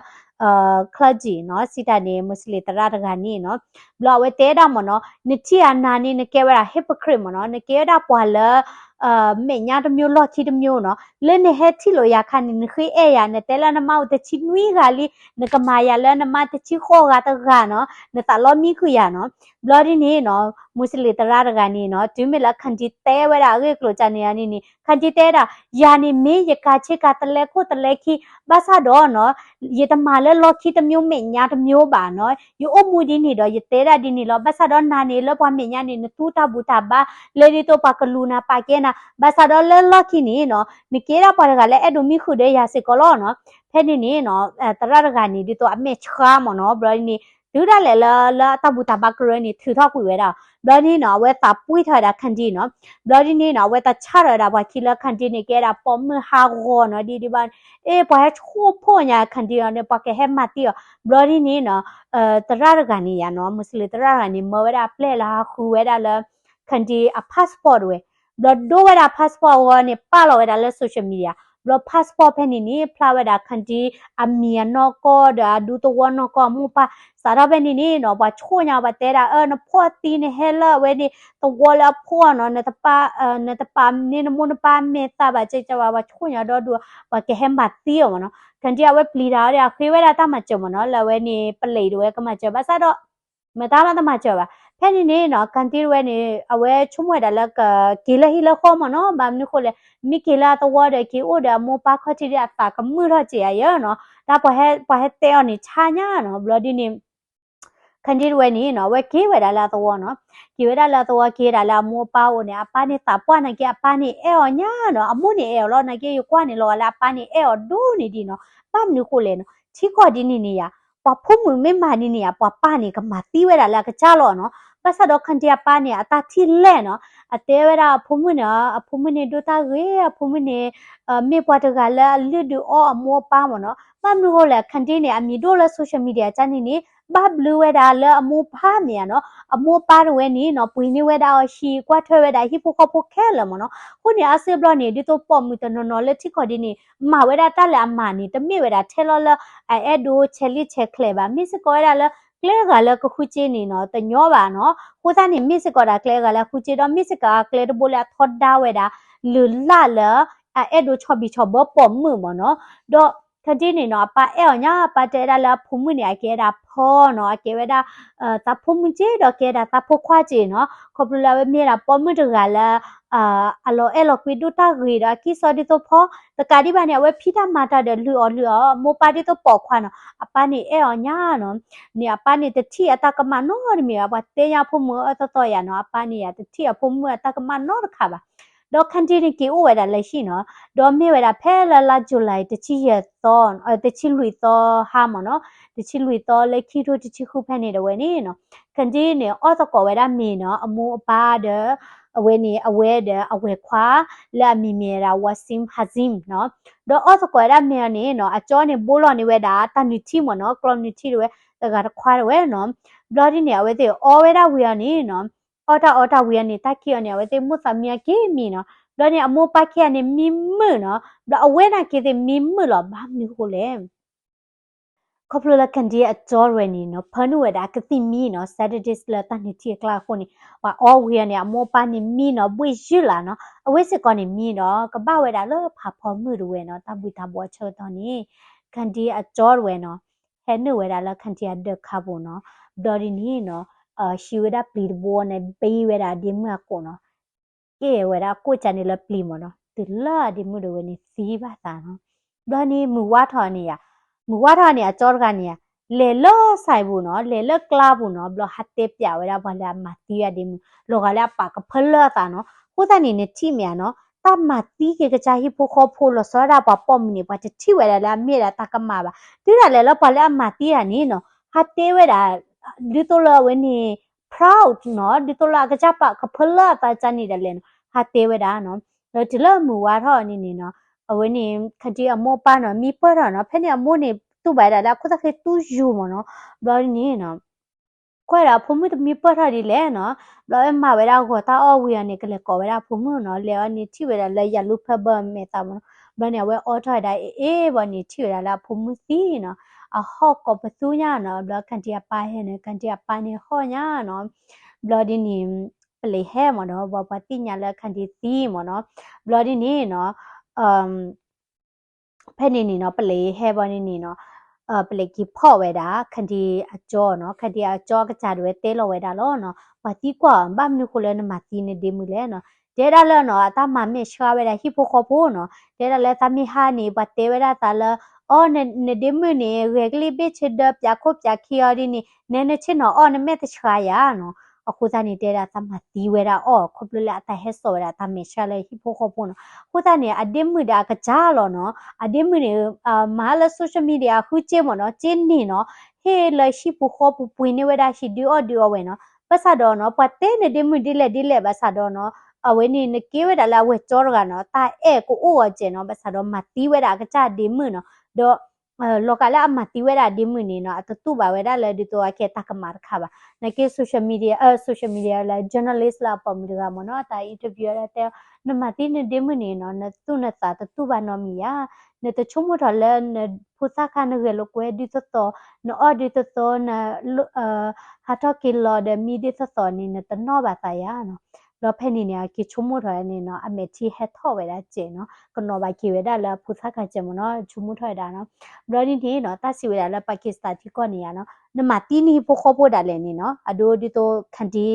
clergy နီၤ စံးတၢ်န့ၣ် မူစလ့ၣ်သရၣ်တဂၤန့ၣ်နီၤ. ဘျီအဝဲတဲဒၣ်မ့ၢ်နီၤ နထံၣ်အနၤန့ၣ် နကဲဝဲဒၣ် hypocrite မ့ၢ်နီၤ နကဲဝဲဒၣ်ပှၤလၢ မဲာ်ညါတမျိုးလီၢ်ခံတမျိုးနီၤ. လၢနဟဲထံၣ်လိာ်ယၤခါန့ၣ် နဃ့အဲၣ်ယၤ နတဲလၢနမါအိၣ်တဆံနွံဂၤလံ နကမၤယၤလၢနမါတဆံဃိးဂၤတဂၤနီၤ နသးလီမံဃုာ်ယၤနီၤ. ဘျီဒ်န့ၣ်နီၤ မူစလ့ၣ်သရၣ်တဂၤန့ၣ်နီၤ တုၤမ့ၢ်လၢ Kandi တဲဝဲဒၣ်အဂ့ၢ်ကျိၤကန့ၣ်န့ၣ် Kandi တဲဒၣ် ယၤန့ၣ်မ့ၢ်ယကၤဆ့ကၤတလဲခိၣ်တလဲခံ ဘၣ်ဆၣ်ဒီးနီၤ ယတမၤလၢလီၢ်ခံတမျိုးမဲာ်ညါတမျိုးဘၣ်နီၤ ယအိၣ်မူဒ်န့ၣ်ဒီးယတဲဒၣ်ဒ်န့ၣ်လီၤ. ဘၣ်ဆၣ်ဒီးနၤန့ၣ် လၢပှၤမဲာ်ညါန့ၣ် နသူတၢ်ဘူၣ်တၢ်ဘါ လၢဒ်သိးပှၤကလူၤနၤပာ်ကဲနၤ ဘၣ်ဆၣ်ဒီးလၢလီၢ်ခံန့ၣ်နီၤ နကဲဒၣ်ပှၤတဂၤလၢအဲၣ်ဒိးမံဃုာ်ဒီးယၤစ့ၢ်ကီးလီၤနီၤ. ဖဲန့ၣ်န့ၣ်နီၤ သရၣ်တဂၤန့ၣ် ဒ်သိးအမဲာ်ဆှါမ့ၢ်နီၤ ဘျီဒ်န့ၣ် တုၤဒၣ်လဲာ်လၢ လၢအတၢ်ဘူၣ်တၢ်ဘါကရၢန့ၣ် ထုးထီၣ်ကွံာ်ဝဲဒၣ် ဘျီဒ်န့ၣ်နီၤ အဝဲသးပှံၢ်ထီၣ်ဝဲဒၣ် Kandi နီၤ. ဘျီဒ်န့ၣ်နီၤ အဝဲသးဆါထီၣ်ဝဲဒၣ်ပှၤခံလၢ Kandi န့ၣ် ကဲဒၣ်ပိာ်မုၣ်ဟးဂီၤနီၤ ဒ်ဒ်ဘၣ် အ့ ပှၤဟဲဆိၣ်ဖှိၣ်ညါ Kandi အီၤန့ၣ် ပှၤကဟဲမၤသံအီၤ ဘျီဒ်န့ၣ်နီၤ သရၣ်တဂၤန့ၣ်ယၤနီၤ မူစလ့ၣ်သရၣ်တဂၤန့ၣ် မၢဝဲဒၣ်အပျဲၢ်လၢဟးဃုဝဲဒၣ်လၢ Kandi အ passport တဝဲ ဘျီဒိဝဲဒၣ် passport အဂီၢ်န့ၣ် ပာ်လီၤဝဲဒၣ်လၢ social media ဘျီ passport ဖဲန့ၣ်န့ၣ် ဖျါဝဲဒၣ် Kandi အမံၤအနီၢ်ကီၢ်ဒီးအဒူသဝီနီၢ်ကီၢ်အမိၢ်ပၢ် စးထီၣ်ဖဲန့ၣ်န့ၣ်နီၤ ပှၤဆိၣ်ညါပှၤတဲဒၣ် အၢ နဖှီၣ်သံနဟဲလၢအဝဲန့ၣ် သဝီလၢအဖှီၣ်နီၤ နတပာ် နတပာ်န့ၢ်နမိၢ်နပၢ်မဲာ်သၣ်ဘၣ် ကကဘၣ် ပှၤဆိၣ်ညါဒီဒူၣ် ပှၤကဟဲမၤသံအီၤမ့ၢ်နီၤ Kandi အဝဲပျံၤတၢ်အီၤဒီး အဃ့ဝဲဒၣ်တၢ်မၤစၢၤမ့ၢ်နီၤ လၢအဝဲန့ၣ် ပလံးတဝဲကမၤစၢၤ ဘၣ်ဆၣ်ဒီး မတၤမးတမၤစၢၤဘၣ်. ဖဲန့ၣ်န့ၣ်နီၤ Kandi တဝဲန့ၣ် အဝဲဆိကမိၣ်ဝဲဒၣ်လၢကက့ၤလၢဟံၣ်လၢဃီမ့ၢ်နီၤ ဘၣ်မနုၤဃိလဲၣ် မ့ၢ်က့ၤလၢအသဝီဒီးက့ၤအိၣ်ဒီးအမိၢ်ပၢ်ခီၣ်ထံးဒီးအသးကမုာ်ထီၣ်စ့ၢ်ဧါယဲနီၤ တၢ်ပှၤဟဲတဲအီၤန့ၣ်ဆါညါနီၤ ဘျီဒ်န့ၣ် Kandi တဝဲန့ၣ်နီၤ အဝဲက့ၤဝဲဒၣ်လၢအသဝီနီၤ က့ၤဝဲဒၣ်လၢအသဝီက့ၤဒၣ်လၢအမိၢ်အပၢ်အိၣ်န့ၣ် အပၢ်န့ၣ်သးပှၢ်နာ်က့ အပၢ်န့ၣ်အဲၣ်အီၤညါနီၤ အမိၢ်န့ၣ်အဲၣ်အီၤလီၤ နာ်က့ယကွၢ်န့ၣ်လီၤဂာ်လၢအပၢ်န့ၣ်အဲၣ်အီၤဒိၣ်န့ၢ်ဒံးနီၤ ဘၣ်မနုၤဃိလဲၣ်နီၤ ထံကီၢ်ဒ်န့ၣ်န့ၣ်ယၤ ပှၤဖိမုၣ်မ့ၢ်မၤဒ်န့ၣ်ယၤ ပှၤပၢ်န့ၣ်ကမၤသံဝဲဒၣ်လၢအကစၢ်လီၤနီၤ ဘၣ်ဆၣ်ဒီး Kandi အပၢ်န့ၣ် အတၢ်ထံၣ်လဲၢ်နီၤ အတဲဝဲဒၣ်အဖိမုၣ်န့ၣ် အဖိမုၣ်န့ၣ်ဒိၣ်တၢ်ဂ့ၤ အဖိမုၣ်န့ၣ် မ့ၢ်ပှၤတဂၤလၢအလုၢ်ဒုးအီအမိၢ်အပၢ်မ့ၢ်နီၤ ဘၣ်မနုၤဃိလဲၣ် Kandi န့ၣ် အမံၤဒိၣ်လၢ social media ကန့ၣ်န့ၣ် ဘၣ်ဘျုးဝဲဒၣ်လၢအမိၢ်ပၢ်မ့ၢ်ဧါနီၤ အမိၢ်ပၢ်တဝဲန့ၣ်နီၤ ပှ့ၤန့ၢ်ဝဲဒၣ်အီၤဟံၣ် ကွၢ်ထွဲဝဲဒၣ်ဟံၣ်ဖိဃီဖိခဲလၢာ်မ့ၢ်နီၤ အဃိန့ၣ် အါစုအါဘျီန့ၣ် ဒ်သိးပိာ်မုၣ်တနီၤနီၤလၢထံကီၢ်ဒ်န့ၣ် မၤဝဲဒၣ်တၢ်လၢအမၤန့ၣ် တမ့ၢ်ဝဲဒၣ်ထဲလီၤလၢ အအဲၣ်ဒိးဆဲးလံဆဲးကျဲးဘၣ် မ့ၢ်စ့ၢ်ကီးဝဲဒၣ်လၢ ကျဲဂၤလၢကဃုစ့န့ၣ်နီၤ တညီဘၣ်နီၤ အဃိသတးန့ၣ် မ့ၢ်စ့ၢ်ကီးဒၣ်ကျဲဂၤလၢဃုစ့ဒီး မ့ၢ်စ့ၢ်ကီးကျဲတဘိလၢအထီဒါဝဲဒၣ် လုၢ်လၢ်လၢ အအဲၣ်ဒိးဆီၣ်ဘံၣ်ဆီၣ်ဘၢပိာ်မုၣ်မ့ၢ်နီၤ ဒီး Kandi န့ၣ်နီၤ အပၢ်အဲၣ်အီၤညါ အပၢ်တဲဝဲဒၣ်လၢအဖိမုၣ်န့ၣ် အကဲဝဲဒၣ်ဖီနီၤ အကဲဝဲဒၣ် သးဖိမုၣ်က့ဒီးကဲဒၣ်သးဖိခွါက့နီၤ ခီဖျိလၢအဝဲမ့ၢ်ဒၣ်ပိာ်မုၣ်တဂၤလၢ အလီၤအဲၣ်လီၤကွံဒိၣ်တၢ်ဂ့ၤဒီးအကံၢ်စီဒ်သိးဖီ တကးဒံးဘၣ်န့ၣ် အဝဲဖံးတၢ်မၤတၢ်ဒီးလုၢ်အီၣ်လုၢ်အီအမိၢ်ပၢ်ဒ်သိးပိာ်ခွါနီၤ အပၢ်န့ၣ်အဲၣ်အီၤညါနီၤ န့ၣ်အပၢ်န့ၣ်တထံၣ်အတၢ်ကမၣ်နီတမံၤဘၣ် ပှၤတဲညါအဖိမုၣ်အၢသီသီယၤနီၤ အပၢ်န့ၣ်ယၤ တထံၣ်အဖိမုၣ်အတၢ်ကမၣ်နီတခါဘၣ် ဒီး Kandi န့ၣ်က့ၤအိၣ်ဝဲဒၣ်လၢဟံၣ်နီၤ ဒီးမ့ၢ်ဝဲဒၣ်ဖဲလၢလါ July တဆံယဲၢ်သီ တဆံလွံၢ်သီဟါမ့ၢ်နီၤ တဆံလွံၢ်သီလၢခံထိတဆံဃုဖဲန့ၣ်ဒီးဝဲန့ၣ်နီၤ Kandi န့ၣ် အီၣ်သကိးဝဲဒၣ်မ့ၤနီၤ အမိၢ်အပၢ်ဒီး အဝဲန့ၣ် အဝဲဒီးအဝဲၤခွါ လၢအမံၤမ့ၢ်ဝဲဒၣ် Wasim Hazim နီၤ ဒီးအီၣ်သကိးဝဲဒၣ်မ့ၤအီၤန့ၣ်နီၤ အကၠီန့ၣ်ဘိလီၤန့ၢ်ဝဲဒၣ်တၢ်နုၢ်ထံမ့ၢ်နီၤ ကျီနုၢ်ထံတဝဲ တဂၤတခွါတဝဲနီၤ ဘျီဒ်န့ၣ် အဝဲသ့ၣ်အီဝဲဒၣ်ဝံၤအီၤန့ၣ်နီၤ အီၣ်တၢ်အီတၢ်ဝံၤအီၤန့ၣ် တၢ်ခံးအီၤန့ၣ် အဝဲသ့ၣ်မိၣ်သးမံအက့ၤမံနီၤ ဘျီန့ၣ် အမိၢ်ပၢ်ခံဂၤန့ၣ် မံမုာ်နီၤ ဘျီအဝဲန့ၣ်က့ၤသ့ၣ်မံမုာ်လီၤ ဘၣ်မနုၤဃိလဲၣ် ခီဖျိလၢ Candy အကၠီတဝဲန့ၣ်နီၤ ဖၢနုာ်ဝဲဒၣ်ကသံၣ်မံနီၤ Saturdays လၢတၢ်နုၢ်ထံအကျါအဃိန့ၣ် ပှၤအီဝံၤအီၤန့ၣ် အမိၢ်အပၢ်န့ၣ်မံနီၤ ဘှ့ၣ်ယုၢ်လၢ်နီၤ အဝဲစ့ၢ်ကီးန့ၣ်မံဒီး ကဘၣ်ဝဲဒၣ်လၢဖးဖီမုၢ်တဝဲနီၤ တၢ်ဘှံးတၢ်ဘှီးအဆၢကတီၢ်န့ၣ် Candy အကၠီတဝဲနီၤ ဟဲနုာ်ဝဲဒၣ်လၢ Candy အဒၢးခါပူၤနီၤ ဘျီဒ်န့ၣ်နီၤ ဟံးဝဲဒၣ်ပျံၤတဘိန့ၣ် ဘ့ဝဲဒၣ်အဒ့မုၣ်အကိာ်နီၤ ကဲဝဲဒၣ်အကိာ်ကန့ၣ်လၢပျံၤမ့ၢ်နီၤ တုၤလၢအဒ့မုၣ်တဝဲန့ၣ်သံဘၣ်သးနီၤ ဘျီန့ၣ်မုၢ်ဝါထီၣ်န့ၣ်ယါ မုၢ်ဝါထီၣ်န့ၣ် အကၠီတဂၤန့ၣ်ယါ လဲၤလၢစဲပူၤနီၤ လဲၤလၢကျါပူၤနီၤ ဘျီဟးတဲပၠးဝဲဒၣ်ပှၤလၢအမၤသံအဒ့မုၣ် လီၤဂာ်လၢအပာ်ကဖၢလၢအသးနီၤ အဃိသတးန့ၣ် နထံၣ်မ့ၢ်ဧါနီၤ တၢ်မၤသံက့ၤကစၢ်ဟံၣ်ဖိဃီဖိလီၤဆီဒၣ်ပှၤပိာ်မုၣ်န့ၣ် ပှၤတထံၣ်ဝဲဒၣ်လၢအမ့ၢ်ဒၣ်တၢ်ကမၣ်ဘၣ် တုၤဒၣ်လဲာ်လၢပှၤလၢအမၤသံတၢ်န့ၣ်နီၤ ဟးတဲဝဲဒၣ် ဒ်သိးလၢအဝဲန့ၣ် proud နီၤ ဒ်သိးလၢအကစၢ်ပာ်ကဖၢလၢအသးကန့ၣ်ဒၣ်လဲာ်နီၤ ဟးတဲဝဲဒၣ်နီၤ ဒီးတုၤလၢမုၢ်ဝါထီၣ်န့ၣ်န့ၣ်နီၤ အဝဲန့ၣ် Candy အမိၢ်အပၢ်နီၤ မံပၢၢ်ထီၣ်နီၤ ဖဲန့ၣ်အမိၢ်န့ၣ် တူၢ်ဘၣ်ဝဲဒၣ်လၢအခိၣ်သၣ်ဃ့သူယိၤမ့ၢ်နီၤ ဘျီန့ၣ်နီၤ ကွၢ်ဒၣ်အဖိမုၣ်တမံပၢၢ်ထီၣ်ဒ်လဲၣ်နီၤ ဘျီဝဲမၤဝဲဒၣ်ဂီၤတၢ်အီၣ်ဝံၤအီၤန့ၣ် ကလဲၤကိးဝဲဒၣ်အဖိမုၣ်နီၤ လဲၤအီၤန့ၣ်ထံၣ်ဝဲဒၣ်လၢယၤလူဖၢဘၢမဲာ်သးမ့ၢ်နီၤ ဘျီန့ၣ် အဝဲအိးထီၣ်ဝဲဒၣ်အ့ၣ်အ့ၣ်ဘၣ်န့ၣ် ထံၣ်ဝဲဒၣ်လၢအဖိမုၣ်သံနီၤ အဟီၣ်ကိးပသူညါနီၤ ဘျီ Candy အပၢ်ဟဲန့ၣ် Candy အပၢ်န့ၣ်ဟီၣ်ညါနီၤ ဘျီဒ်န့ၣ် ပလံၤဟဲမ့ၢ်နီၤ ဘၣ်ပှၤသ့ၣ်ညါလၢ Candy သံမ့ၢ်နီၤ ဘျီဒ်န့ၣ်နီၤ ဖဲန့ၣ်န့ၣ်နီၤ ပလံၤဟဲဘၣ်န့ၣ်န့ၣ်နီၤ ပလံၤက့ၤဖီၣ်ဝဲဒၣ် Candy အကၠီနီၤ Candy အကၠီအကစၢ်ဒၣ်ဝဲတဲလီၤဝဲဒၣ်လီၤနီၤ ပှၤသံကွၢ်အီၤ ဘၣ်မနုၤဃိလၢနမၤသံနဒ့မုၣ်လဲၣ်နီၤ တဲဒၣ်လၢနီၤ အတၢ်မၤမဲာ်ဆှးဝဲဒၣ်ဟံၣ်ဖိဃီဖိနီၤ တဲဒၣ်လၢသးမ့ၢ်ဟါန့ၣ် ပှၤတဲဝဲဒၣ်သးလၢ အီ နဒ့မုၣ်န့ၣ် ဂဲၤကလံၣ်ဘ့ၣ်ဆ့ဒၢ ပၠးခိၣ်ပၠးခံအီၤဒ်န့ၣ် နဲနဆ့ၣ်နီၤအီၣ်နမဲာ်တဆှးယၤနီၤ အဃိသတးန့ၣ် တဲဒၣ်သးမၤသံဝဲဒၣ်အီၤ ခီဖျိလၢအတၢ်ဟဲစိာ်ဝဲဒၣ်တၢ်မဲာ်ဆှးလၢဟံၣ်ဖိဃီဖိနီၤ အဃိသတးန့ၣ် အဒ့မုၣ်ဒီးအကစၢ်လီၤနီၤ အဒ့မုၣ်န့ၣ် မၤလၢ social media အဃုစ့မ့ၢ်နီၤ က့န့ၣ်နီၤ ဟ့ၣ်လၢဟံၣ်ပူၤဃီပူၤပှ့ၤန့ၢ်ဝဲဒၣ်ဟံၣ်ဒုးအီၣ်ဒုးအီဝဲနီၤ ဘၣ်ဆၣ်ဒီးနီၤ ပှၤတဲနဒ့မုၣ်ဒ်လဲၣ်ဒ်လဲၣ်ဘၣ်ဆၣ်ဒီးနီၤ အဝဲန့ၣ် နကဲဝဲဒၣ်လၢအဝဲၢ်ကၠီတဂၤနီၤ တၢ်အဲၣ်ကအိၣ်အီၤကဲနီၤ ဘၣ်ဆၣ်ဒီးမၤသံဝဲဒၣ်အကစၢ်ဒ့မုၣ်နီၤ ဒီး လီၤဂာ်လၢအမၤသံဝဲဒၣ်ဒ့မုၣ်န့ၣ်နီၤ အတတူၢ်ဘၣ်ဝဲဒၣ်လၢဒ်သိးအကဲတၢ်ကမၣ်တခါဘၣ် နာ်က့ social media အ social media လၢ journalist လၢအပိာ်မုၣ်တဂၤမ့ၢ်နီၤ တၢ် interview တဲ နမၤသံနဒ့မုၣ်န့ၣ်နီၤ နသူၣ်နသးတတူၢ်ဘၣ်နီတမံၤဧါ နတဆိကမိၣ်ထီၣ်လၢနဖိသၣ်ခါနဂဲၤလိာ်ကွဲဒ်သိးသိး နအီၣ်ဒ်သိးသိး န ဟးထီၣ်က့ၤလီၤဒီးမံဒ်သိးသိးန့ၣ် နတနီၣ်ဘၣ်သးယါနီၤ ဒီးဖဲန့ၣ်န့ၣ် အက့ၤဆိကမိၣ်ထီၣ်န့ၣ်နီၤ အမဲာ်ထံဟဲထီၣ်ဝဲဒၣ်စဲးနီၤ ကနီၤဘၣ်က့ၤဝဲဒၣ်လၢအဖိသၣ်ခါစဲးမ့ၢ်နီၤ ဆိကမိၣ်ထီၣ်ဝဲဒၣ်နီၤ ဘျီဒ်န့ၣ်နီၤ တၢ်စံးဝဲဒၣ်လၢ Pakistan ထံကီၢ်န့ၣ်ယါနီၤ နမၤသံနဟံၣ်ဖိဃီဖိဒၣ်လဲာ်န့ၣ်နီၤ အဒိဒ်သိး Candy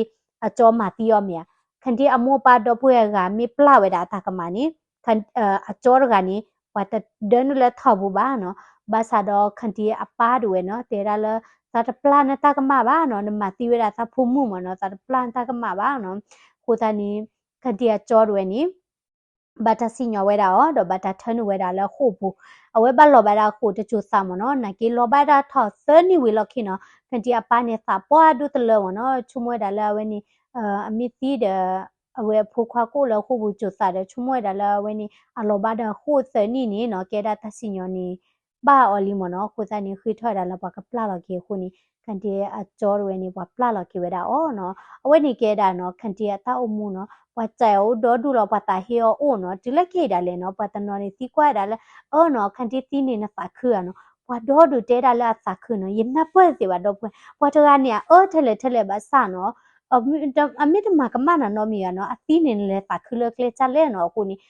အကၠီမၤသံအီၤမ့ၢ်ဧါ Candy အမိၢ်အပၢ်ဒီပုၢ်ဝဲၢ်အဂၤမ့ၢ်ပျၢ်ဝဲဒၣ်အတၢ်ကမၣ်န့ၣ် အကၠီတဂၤန့ၣ် ပှၤတဒၢနုာ်လၢထီၣ်ပူၤဘၣ်နီၤ ဘၣ်ဆၣ်ဒီး Candy အပၢ်ဒၣ်ဝဲနီၤ တဲဒၣ်လၢ သးတပျၢ်နတၢ်ကမၣ်ဘၣ်နီၤ နမၤသံဝဲဒၣ်သးဖိမုၣ်မ့ၢ်နီၤ သးတပျၢ်နတၢ်ကမၣ်ဘၣ်နီၤ အဃိသတးန့ၣ် Candy အကၠီဒၣ်ဝဲန့ၣ် ဘၣ်တၢ်စံၣ်ညီၣ်ဝဲဒၣ်အီၤ ဒီးဘၣ်တၢ်ထၢနုာ်ဝဲဒၣ်လၢဃိာ်ပူၤ အဝဲဘၣ်လီၤဘၣ်ဒၣ်ဃိာ်တစိၤသးမ့ၢ်နီၤ နာ်က့လီၤဘၣ်ဒၣ်ထီၣ်သၢနံၣ်ဝံၤလီၢ်ခံနီၤ Candy အပၢ်န့ၣ်သးပှၢ်ဒိၣ်တလၢမ့ၢ်နီၤ ဆိကမိၣ်ဝဲဒၣ်လၢအဝဲန့ၣ် အမ့ၢ်သံဒီး အဝဲအဖိခွါကအိၣ်လၢဃိာ်ပူၤစိၤသးဒီး ဆိကမိၣ်ဝဲဒၣ်လၢအဝဲန့ၣ် အလီၤဘၣ်ဒီးဃိာ်သၢနံၣ်န့ၣ်နီၤ ကဲဒၣ်တၢ်စံၣ်ညီၣ်န့ၣ် ဘၣ်အီၤလံမ့ၢ်နီၤ အဃိသတးန့ၣ် ဃ့ထီၣ်ဝဲဒၣ်လၢပှၤကပျၢ်လီၤက့ၤအဃိန့ၣ် Candy အကၠီတဝဲန့ၣ် ပှၤပျၢ်လီၤက့ၤဝဲဒၣ်အီၤနီၤ အဝဲန့ၣ်ကဲဒၣ်နီၤ Candy အတၢ်အိၣ်မူနီၤ ပှၤစံးအီၤအိၣ်ဒီဒူၣ်လီၤ ပှၤသးဟ့အီၤအိၣ်နီၤ တုၤလၢခဲအံၤဒၣ်လဲာ်နီၤ ပှၤတနီၤန့ၣ်သံကွၢ်ဒၣ်လၢ အၢနီၤ Candy သံန့ၣ်နသးခုဧါနီၤ ပှၤဒီဒူၣ်တဲဒၣ်လၢအသးခုနီၤ ယနၢ်ပၢၢ်တသ့ဘၣ်ဒီပုၢ်ဝဲၢ် ပှၤတဂၤန့ၣ် အအၢထဲလဲၣ်ထဲလဲၣ်ဘၣ်ဆၣ်နီၤ အမ့ၢ်တမၤကမၣ်နၤနီတမံၤဘၣ်နီၤ အသံန့ၣ်နလဲၤသးခုလၢကျဲတၢ်လဲၣ်နီၤ အဃိန့ၣ်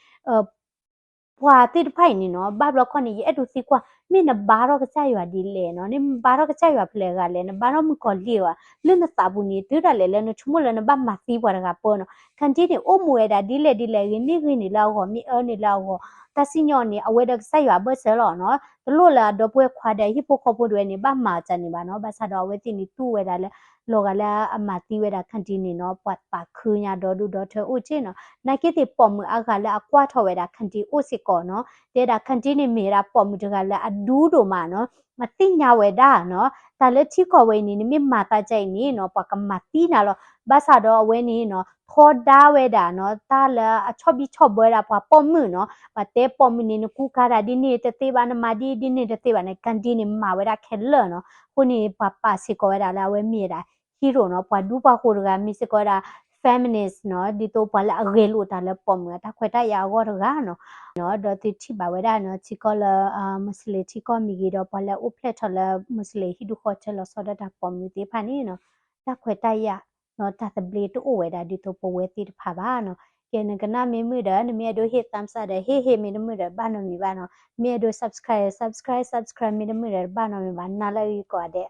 ပှၤသ့ၣ်တဖၣ်အံၤန့ၣ်နီၤ ဘၣ်ဘျီခီန့ၣ် ယအဲၣ်ဒိးသံကွၢ် မ့ၢ်နဘါထီၣ်ကစၢ်ယွၤဒ်လဲၣ်နီၤ နဘါထီၣ်ကစၢ်ယွၤဖဲလဲၣ်ဂၤလဲၣ် နဘါထီၣ်မုၣ်ကီၤလံၢ်ဧါ လၢနသးပူၤန့ၣ် တုၤဒၣ်လဲာ်လၢနဆိကမိၣ်လၢနဘၣ်မၤသံပှၤတဂၤပၢနီၤ Candy န့ၣ် အိၣ်မူဝဲဒၣ်ဒ်လဲၣ်ဒ်လဲၣ် ဂ့ၤန့ၢ်ဂ့ၤန့ၢ်လၢအဂီၢ် မ့ၢ်အၢန့ၢ်လၢအဂီၢ် တၢ်စံၣ်ညီၣ်န့ၣ် အဝဲဒီးကစၢ်ယွၤအဘၢၣ်စၢၤလီၤနီၤ တလိၣ်လၢအဒီပုၢ်ဝဲၢ်ခွါဒီးဟံၣ်ဖိဃီဖိဒၣ်ဝဲန့ၣ် ဘၣ်မၤအီၤတၢ်န့ၣ်ဘၣ်နီၤ ဘၣ်ဆၣ်ဒီးအဝဲသ့ၣ်န့ၣ်တူၢ်ဝဲဒၣ်လၢ လီၤဂာ်လၢအမၤသံဝဲဒၣ် Candy န့ၣ်နီၤ ပှၤသးခုညါဒီဒူၣ်ဒီထၢအိၣ်က့နီၤ နာ်က့သ့ၣ်ပိာ်မုၣ်အါဂၤလၢအကွၢ်ထီၣ်ဝဲဒၣ် Candy အိၣ်စ့ၢ်ကီးနီၤ တဲဒၣ် Candy န့ၣ်မ့ၢ်ဝဲဒၣ်ပိာ်မုၣ်တဂၤလၢအဒူဒိၣ်မးနီၤ မၤသ့ၣ်ညါဝဲဒၣ်နီၤ တၢ်လၢထံကီၢ်ဝဲအံၤန့ၣ် နမ့ၢ်မၤသးဒ်အံၤန့ၣ်နီၤ ပှၤကမၤသံနၤလီၤ ဘၣ်ဆၣ်ဒီးအဝဲန့ၣ်နီၤ ထီဒါဝဲဒၣ်နီၤ တၢ်လၢအဆီၣ်ဘံဆီၣ်ဘၢဝဲဒၣ်ပှၤပိာ်မုၣ်နီၤ ပှၤတဲပိာ်မုၣ်န့ၣ် နကူကၤတၢ်ဒ်န့ၣ်တသ့ဘၣ် နမၤဒ်ဒ်န့ၣ်တသ့ဘၣ်န့ၣ် Candy န့ၣ်မၤဝဲဒၣ်ခဲလၢာ်နီၤ အဃိန့ၣ် ပှၤပာ်စ့ၢ်ကီးဝဲဒၣ်လၢအဝဲမ့ၢ်ဝဲဒၣ် hero နီၤ ပှၤဒူပှၤဃိၤတဂၤ မ့ၢ်စ့ၢ်ကီးဝဲဒၣ် feminist နီၤ, ဒ်သိးပှၤလၢအဂဲၤလိာ်တၢ်လၢပိာ်မုၣ်အတၢ်ခွဲးတၢ်ယာ်အဂီၢ်တဂၤနီၤ, နီၤ, ဒီးသုထံၣ်ဘၣ်ဝဲဒၣ်နီၤ ထံကီၢ်လၢ Muslim ထံကီၢ်မ့ၢ်ဂ့ၤဒီး ပှၤလၢအအိၣ်ဖျဲၣ်ထီၣ်လၢ Muslim ဟံၣ်ဒူၣ်ဃီဆၢလီၤဆီဒၣ်တၢ်ပိာ်မုၣ်သ့ၣ်တဖၣ်န့ၣ်နီၤ, တၢ်ခွဲးတၢ်ယာ်နီၤ တၢ်သဘျ့တအိၣ်ဝဲဒၣ်ဒ်သိးပဝဲသ့ၣ်တဖၣ်ဘၣ်နီၤ. ကဲ နကနၣ်မ့ၢ်မုာ်ဒီး နမ့ၢ်အဲၣ်ဒိးဟ့ၣ် thumbs up ဒီး ဟ့ၣ်ဟ့ၣ်မ့ၢ်တမုာ်ဒီး တဘၣ်နီတမံၤဘၣ်နီၤ. မ့ၢ်အဲၣ်ဒိး subscribe subscribe subscribe မ့ၢ်တမုာ်ဒီး တဘၣ်နီတမံၤဘၣ်, နၤလၢအဂ့ၤကိးဂၤဒဲး.